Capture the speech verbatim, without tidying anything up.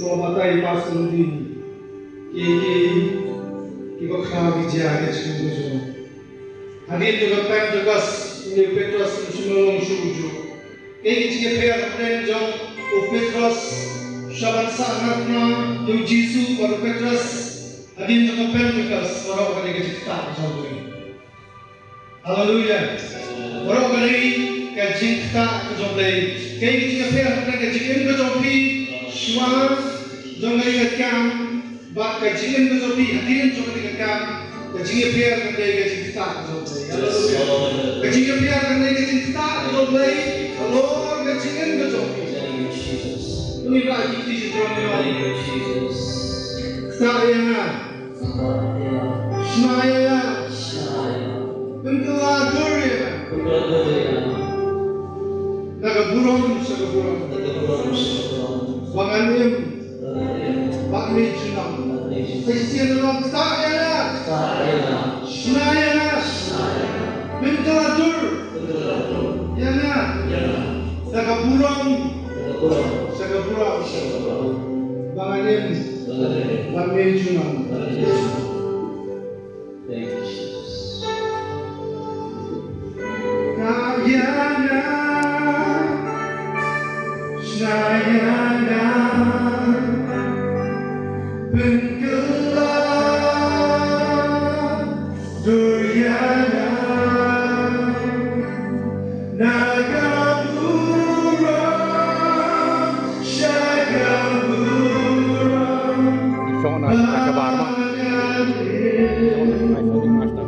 Ba batai ba sngewdien. Ki, ki, ki ba khraw ki jia ki jingim ka jong. Hadien jong ka Pentekost, une u Petros u shim la long shuh u juh. Ki, ki jingïapher hapdeng jong u Petros, sha ban sah ngat na ïa u Jisu bad u Petros. Hadien jong ka Pentekost, baroh ka dei ka jingktah ka jong u. Haleluya. Baroh ka dei ka jingktah ka jong U Blei. Kaei ka jingïapher hapdeng ka jingim ka jong phi shuwa jong kane ka camp bad ka jingim ka jong phi hadien jong kane ka camp? Ka jingïapher ka dei ka jingktah ka jong U Blei. Haleluya. Ka jingïapher ka dei ka jingktah ka jong U Blei halor ka jingim ka jong phi. Ngi ba ki ti jingtrong ni. Ktah ïa nga. Shna ïa nga. Pynkylla dur ïa nga. Na ka burom sha ka burom. Ba ngan im bad me junom. Sa shisien, ktah ïa nga. Shna ïa nga. Pynkylla dur ïa nga. Sa ka burom sha ka burom. Ba ngan im bad me junom. Thank you, Jesus. Ktah ïa nga, shna ïa nga, pynkylla dur ïa nga. Na ka burom sha ka burom. Shong na ka bar ma. Shong na ka bar.